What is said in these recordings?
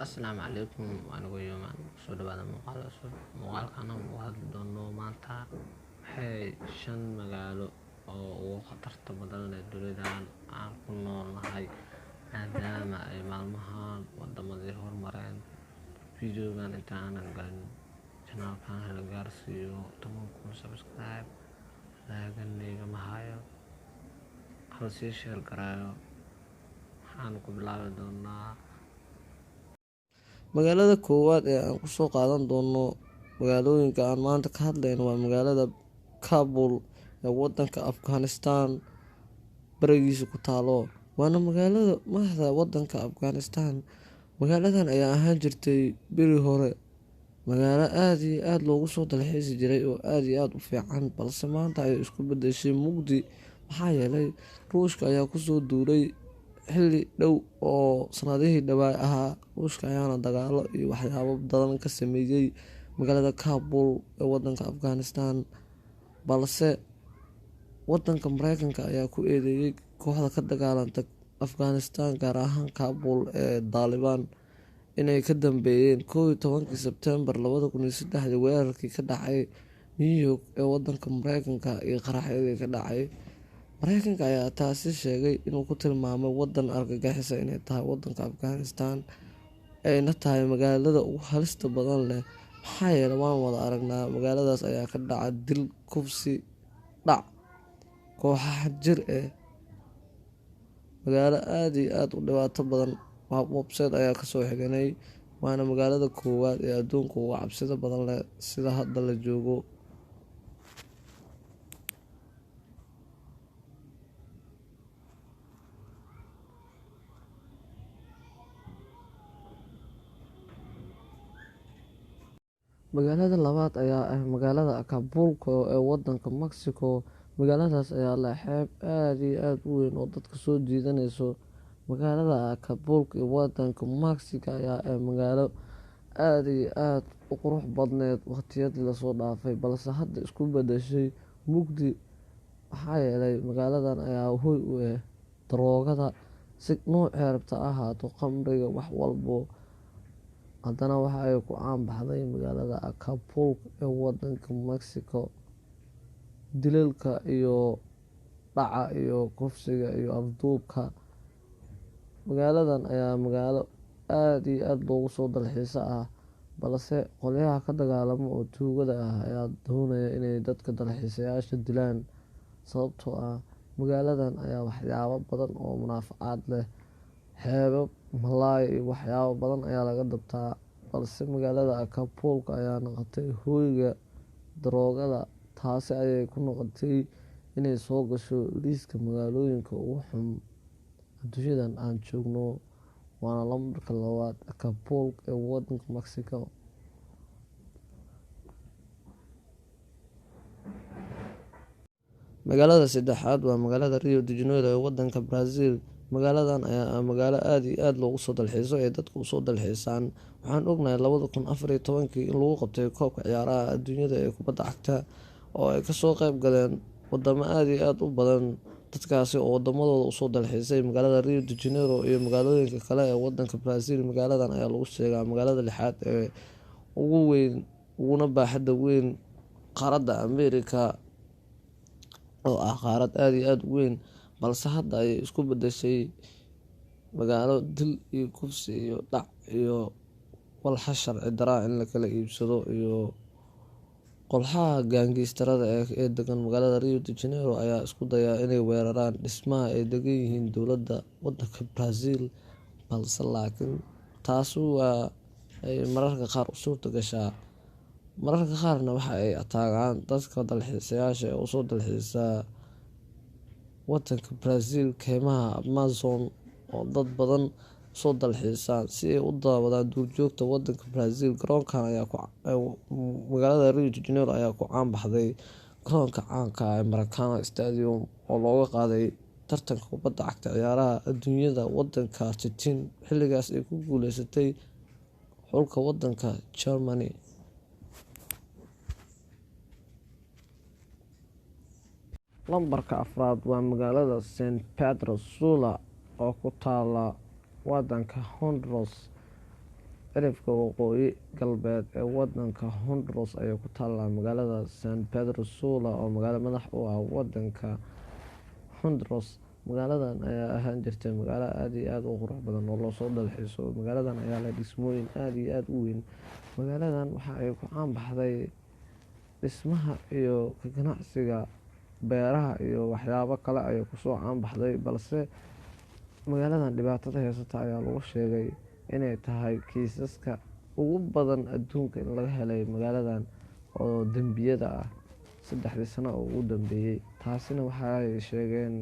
Asalaamu calaykum, anigu Yuman. Kusoo dhawaada muuqaal cusub. Muuqaalkan aan uga hadli doono maanta maxay shan magaalo oo ugu khatarta badan ee dunidan aan ku noolnahay, maadaama ay maalmahan wadamadii horumareen. Videogan inta aanan galin, channelkan hala gaarsiiyo 10,000 subscribe, laaganigama hayo, hala sii share gareeyo. Waxaan ku bilaabi doonaa magaalada koowaad ee aan kusoo qaadan doono. Magaalooyinka aan maanta ka hadlayno waa magaalada Kabul ee wadanka Afghanistan barigiisa ku taalo, waana magaalada madaxda wadanka Afghanistan. Magaaladan ayaa ahaan jirtay beri hore magaalo aada iyo aada loogu soo dalxiisi jiray oo aada iyo aada u fiican, balse maanta ayay isku bedeshay mugdi. Maxaa yeelay, Ruushka ayaa kusoo duulay xilli dhow oo sanadihii dhawaa ahaa. Ruushka ayaana dagaalo iyo waxyaabo badan ka sameeyey magaalada Kabul ee wadanka Afghanistan, balse wadanka Mareykanka ayaa ku eedeeyey kooxda ka dagaalanta Afghanistan, gaar ahaan Kabul, ee Daalibaan, inay ka dambeeyeen 11-kii Sebtembar 2003-dii weerarkii ka dhacay New York ee wadanka Mareykanka iyo qaraxyadii ka dhacay. Mareykanka ayaa taasi sheegay inuu ku tilmaamay wadan argagixisa inay tahay wadanka Afghanistan, ayna tahay magaalada ugu halista badan leh. Maxaa yeelay, waan wada aragnaa, magaaladaas ayaa ka dhaca dil, kufsi, dhac, kooxaha jir eh, magaalo aada iyo aada u dhibaato badan. Website ayaa kasoo xiganay, waana magaalada koowaad ee adduunka ugu cabsida badan leh sida hadda la joogo. Magaalada labaad ayaa ah magaalada Acapulco ee wadanka Mexico. Magaaladaas ayaa leh xeeb aada iyo aada u weyn oo dadka soo jiidaneyso. Magaalada Acapulco ee wadanka Mexico ayaa ah magaalo aada iyo aada u qurux badneed waqtiyadii lasoo dhaafay, balse hadda isku bedeshay mugdi. Maxaa yeelay, magaaladan ayaa hoy u ah daroogada, si noocay rabta ha ahaato, khamriga, wax walbo. Haddana waxa ay ku caan baxday magaalada Acapulco ee wadanka Mexico dilalka iyo dhaca iyo kufsiga iyo afduubka. Magaaladan ayaa magaalo aada iyo aada loogu soo dalxiiso ah, balse qolyaha ka dagaalamo oo tuugada ah ayaa doonaya inay dadka dalxiisayaasha dilaan, sababtoo ah magaaladan ayaa waxyaabo badan oo munaafacaad leh, xeebo, malaay iyo waxyaabo badan ayaa laga dabtaa. Balse magaalada Acapulco ayaa noqotay hoyga daroogada, taasi ayay ku noqotay inay soo gasho liiska magaalooyinka ugu xun adduunyadan aan joogno. Waana lambarka labaad, Acapulco ee wadanka Mexico. Magaalada saddexaad waa magaalada Rio de Janeiro ee wadanka Brazil. Magaaladan ayaa ah magaalo aada iyo aada loogu soo dalxiiso ee dadku usoo dalxiisaan. Waxaan ognahay 2014-kii in lagu qabtay koobka ciyaaraha adduunyada ee kubadda cagta, oo ay kasoo qeyb galeen wadamo aada iyo aada u badan, dadkaasi oo wadamadooda usoo dalxiisay magaalada Rio de Janeiro iyo magaalooyinka kale ee wadanka Brazil. Magaaladan ayaa lagu sheegaa magaalada lixaad ee ugu weyn uguna baaxadda weyn qaaradda America, oo ah qaarad aada iyo aada u weyn, balse hadda ayay isku bedeshay magaalo dil iyo kufsi iyo dhac iyo walxa sharci daraa in la kala iibsado. Iyo qolxaha gaangiistarada ee degan magaalada Rio de Janeiro ayaa isku dayaa inay weeraraan dhismaha ay degan yihiin dowladda wadanka Brazil, balse laakiin taasi waa ay mararka qaar u suurta gashaa, mararka qaarna waxa ay ataagaan dadka dalxiisayaasha ee usoo dalxiisa wadanka Brazil keymaha Amazon, oo dad badan usoo dalxiisaan si ay u daawadaan duurjoogta wadanka Brazil. Garoonkan ayaa magaalada Rio de Janeiro ayaa ku caan baxday garoonka caanka ah ee Maracana Stadium, oo looga qaaday tartanka kubadda cagta ciyaaraha adduunyada wadanka Argentina, xilligaas ay ku guuleysatay xulka wadanka Germany. Lambarka afraad waa magaalada St Pedro Sula oo ku taala wadanka Honduras. Cirifka waqooyi galbeed ee wadanka Honduras ayay ku taalaa magaalada San Pedro Sula, oo magaalo madax u ah wadanka Honduras. Magaaladan ayaa ahaan jirtay magaalo aada iyo aada u qurux badan oo loosoo dalxiiso. Magaaladan ayaa leh dhismooyin aada iyo aada u weyn. Magaaladan waxa ay ku caan baxday dhismaha iyo ka ganacsiga beeraha iyo waxyaabo kale ayay kusoo caan baxday, balse magaaladan dhibaatada heysata ayaa lagu sheegay inay tahay kiisaska ugu badan adduunka in laga helay magaaladan oo dembiyada ah 3dii sano oo ugu dambeeyey. Taasina waxaay sheegeen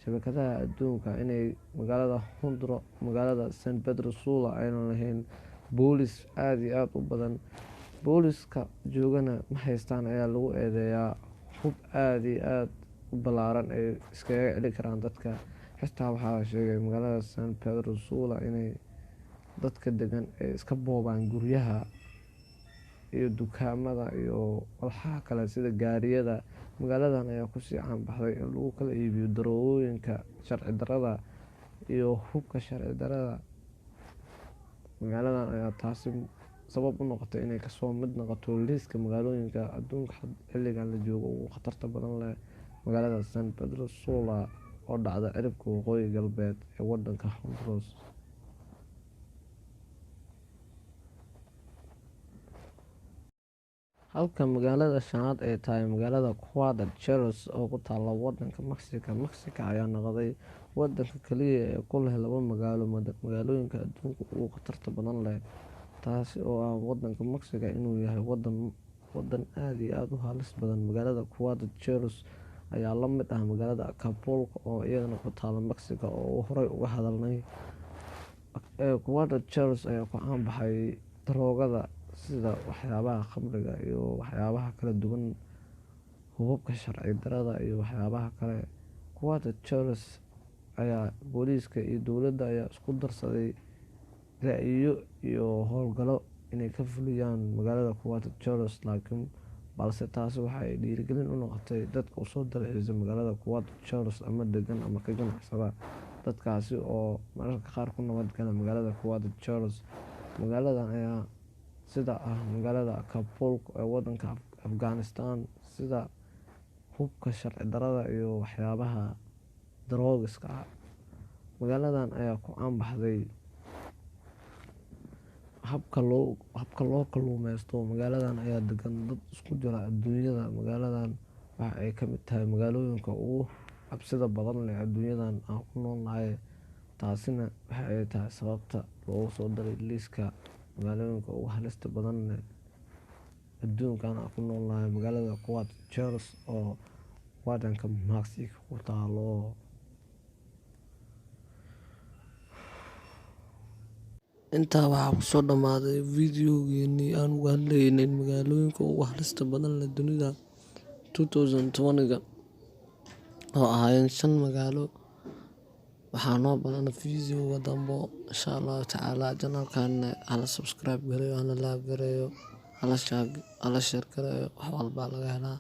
shabakadaha adduunka inay magaalada Hundro, magaalada San Pedro Sula, aynan lahayn boolis aada iyo aada u badan. Booliska joogana ma haystaan ayaa lagu eedeeyaa hub aada iyo aada u ballaaran ay iskaga celi karaan dadka. Xitaa waxaa la sheegay magaalada San Pedro Sula inay dadka degan ay iska boobaan guryaha iyo dukaamada iyo walxaha kale sida gaariyada. Magaaladan ayaa kusii caanbaxday in lagu kala iibiyo daroogooyinka sharci darada iyo hubka sharci darada. Magaaladan ayaa taasi sabab u noqotay inay kasoo mid noqoto liiska magaalooyinka adduunka xilligan la joogo ugu khatarta badan leh, magaalada San Pedro Sula oo dhacda ciribka waqooyi galbeed ee wadanka Honduras. Halka magaalada shanaad ay tahay magaalada Quadra Cheros oo ku taala wadanka Mexico. Mexico ayaa noqday wadanka kaliya ee ku leh laba magaalo magaalooyinka adduunka ugu khatarta badan leh, taasi oo ah wadanka Mexico inuu yahay wadan aada iyo aada u halis badan. Magaalada Quadra Cheros ayaa la mid ah magaalada Acapulco oo iyadana ku taala Mexico oo horey uga hadalnay. Quadra Cheros ayaa ku caan baxay daroogada sida waxyaabaha khamriga iyo waxyaabaha kala duwan, hubabka sharci darada iyo waxyaabaha kale. Quadra Cheros ayaa booliiska iyo dowladda ayaa isku darsaday ra-iyo iyo howlgallo inay ka fuliyaan magaalada Quadra Cheros, laakiin balse taasi waxa ay dhiirigelin u noqotay dadka usoo dalxiisa magaalada Quadra Cheros ama degan ama ka ganacsada, dadkaasi oo mararka qaar ku nabadgala magaalada Quadra Cheros. Magaaladan ayaa sida ah magaalada Acapulco ee wadanka Afghanistan, sida hubka sharci darada iyo waxyaabaha daroogiska ah. Magaaladan ayaa ku caan baxday habka loo kaluumeysto. Magaaladan ayaa degan dad isku jira adduunyada. Magaaladan waxa ay kamid tahay magaalooyinka ugu cabsida badan leh adduunyadan aan ku noolnahay, taasina waxa ay tahay sababta loogu soo daray liiska magaalooyinka ugu halista badan leh adduunkan aan ku noolnahay, magaalada Quadra Cheros oo wadanka Mexico ku taalo. Intaa waxaa kusoo dhamaaday videogeenii aan uga hadlaynay magaalooyinka ugu halista badan leh dunida 2020-ga oo ahaayeen 5 magaalo. Waxaa noo badan videoga dambo insha Allahu tacaala. Channelkan hala subscribe gareeyo, hala like gareeyo, hala share gareeyo, wax walba laga helaa.